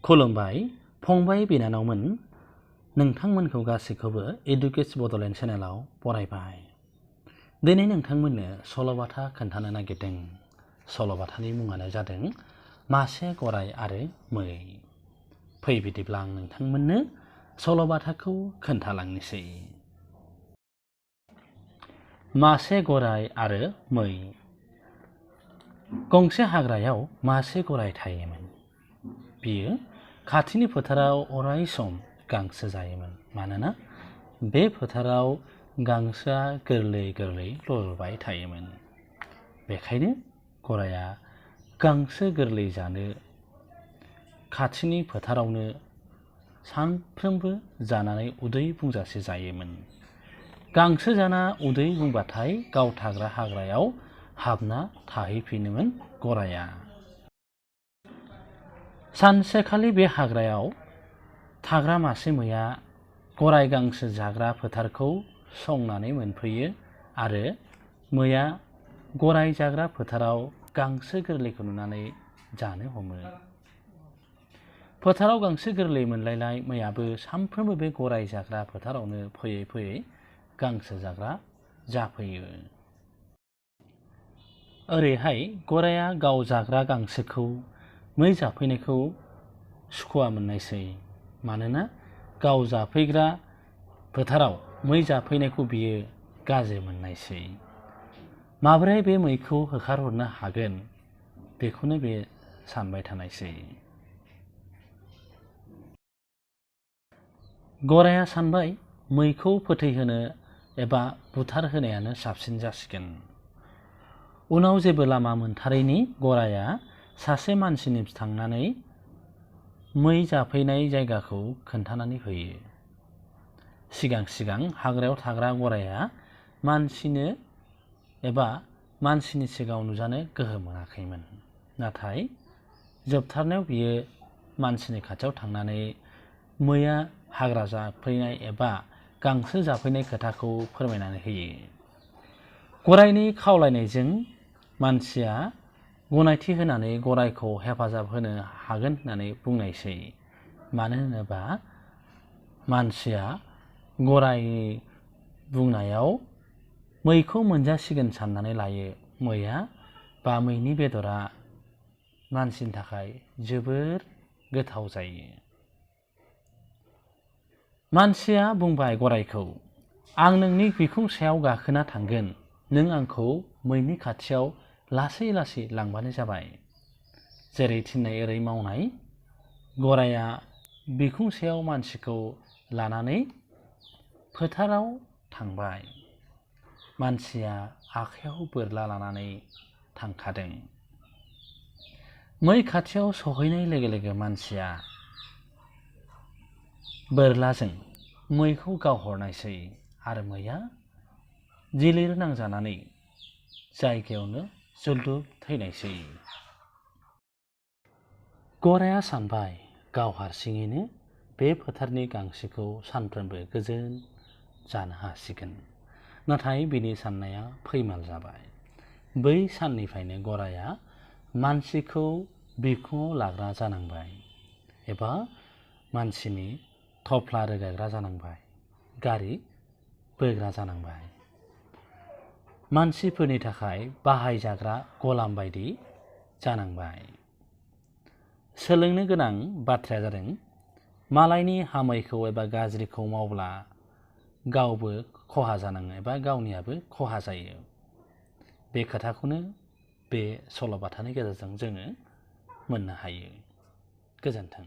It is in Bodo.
खुलुमबाय फंबाय बिनानावमोन, नोंथांमोनखौ गासैखौबो एडुकेट्स बड'लेण्ड चेनेलाव बरायबाय। दिनै नोंथांमोननो सल'बाथा खोन्थानो नागिरदों। सल'बाथानि मुङानो जादों मासे गराय आरो मै। फै बिदिब्ला आं नोंथांमोननो सल'बाथाखौ खोन्थालांनोसै। मासे गराय आरो मै। गंसे हाग्रायाव मासे गराय थायोमोन। बियो खाथिनि फोथाराव अराय सम गांसो जायोमोन, मानोना बे फोथाराव गांसोआ गोरलै गोरलै रज'बाय थायोमोन। बेखायनो गराया गांसो गोरलै जानो खाथिनि फोथारावनो सानफ्रोमबो जानानै उदै बुंजासे जायोमोन। गांसो जाना उदै बुंबाथाय गाव थाग्रा हाग्रायाव हाबना थाहैफिनोमोन गराया। सानसेखालि बे हाग्रायाव थाग्रा मासे मैया गराय गांसो जाग्रा फोथारखौ संनानै मोनफैयो आरो मैया गराय जाग्रा फोथाराव गांसो गोरलैखौ नुनानै जानो हमो। फोथाराव गांसो गोरलै मोनलायलाय मैयाबो सानफ्रोमबो बे गराय जाग्रा फोथारावनो फैयै फैयै गांसो जाग्रा जाफैयो। ओरैहाय गराया गाव जाग्रा गांसोखौ मै जाफैनायखौ सुखुवा मोननायसै, मानोना गाव जाफैग्रा फोथाराव मै जाफैनायखौ बियो गाज्रि मोननायसै। माबोरै बे मैखौ होखारहरनो हागोन बेखौनो बे सानबाय थानायसै। गराया सानबाय मैखौ फोथैहोनो एबा बुथारहोनायानो साबसिन जासिगोन। उनाव जेबो लामा मोनथारैनि गराया सासे मानसिनि थांनानै मै जाफैनाय जायगाखौ खोन्थानानै होयो। सिगां सिगां हाग्रायाव थाग्रा गराया मानसिनि सिगाङाव नुजानो गोहो मोनाखैमोन, नाथाय जोबथारनायाव बियो मानसिनि खाथियाव थांनानै मैया हाग्रा जाफैनाय एबा गांसो जाफैनाय खोथाखौ फोरमायनानै होयो। गरायनि खावलायनायजों मानसिया गनायथि होनानै गरायखौ हेफाजाब होनो हागोन होननानै बुंनायसै। मानो होनोबा मानसिया गरायनि बुंनायाव मैखौ मोनजासिगोन साननानै लायो। मैनि बेदरा मानसिनि थाखाय जोबोर गोथाव जायो। मानसिया बुंबाय गरायखौ, आं नोंनि बिखुं सायाव गाखोना थांगोन, नों आंखौ मैनि खाथियाव लासै लासै लांबानो जाबाय। जेरै थिननाय ओरै मावनाय गराया बिखुं सायाव मानसिखौ लानानै फोथाराव थांबाय। मानसिया आखायाव बोरला लानानै थांखादों। मै खाथियाव सहैनाय लोगो लोगो मानसिया बोरलाजों मैखौ गावहरनायसै आरो मैया जिलिर नांजानानै जायगायावनो जुलदुब थैनायसै। गराया सानबाय गाव हारसिङैनो बे फोथारनि गांसोखौ सानफ्रोमबो गोजोन जानो हासिगोन। नाथाय बिनि साननाया फैमाल जाबाय। बै साननिफ्रायनो गराया मानसिखौ बिखुङाव लाग्रा जानांबाय एबा मानसिनि थफ्ला रोगाग्रा जानांबाय, गारि बोग्रा जानांबाय। मानसिफोरनि थाखाय बाहायजाग्रा गलाम बायदि जानांबाय। सोलोंनो गोनां बाथ्राया जादों, मालायनि हामैखौ एबा गाज्रिखौ मावब्ला गावबो खहा जानाङो एबा गावनियाबो खहा जायो। बे खोथाखौनो बे सल'बाथानि गेजेरजों जोङो मोननो हायो। गोजोन्थों।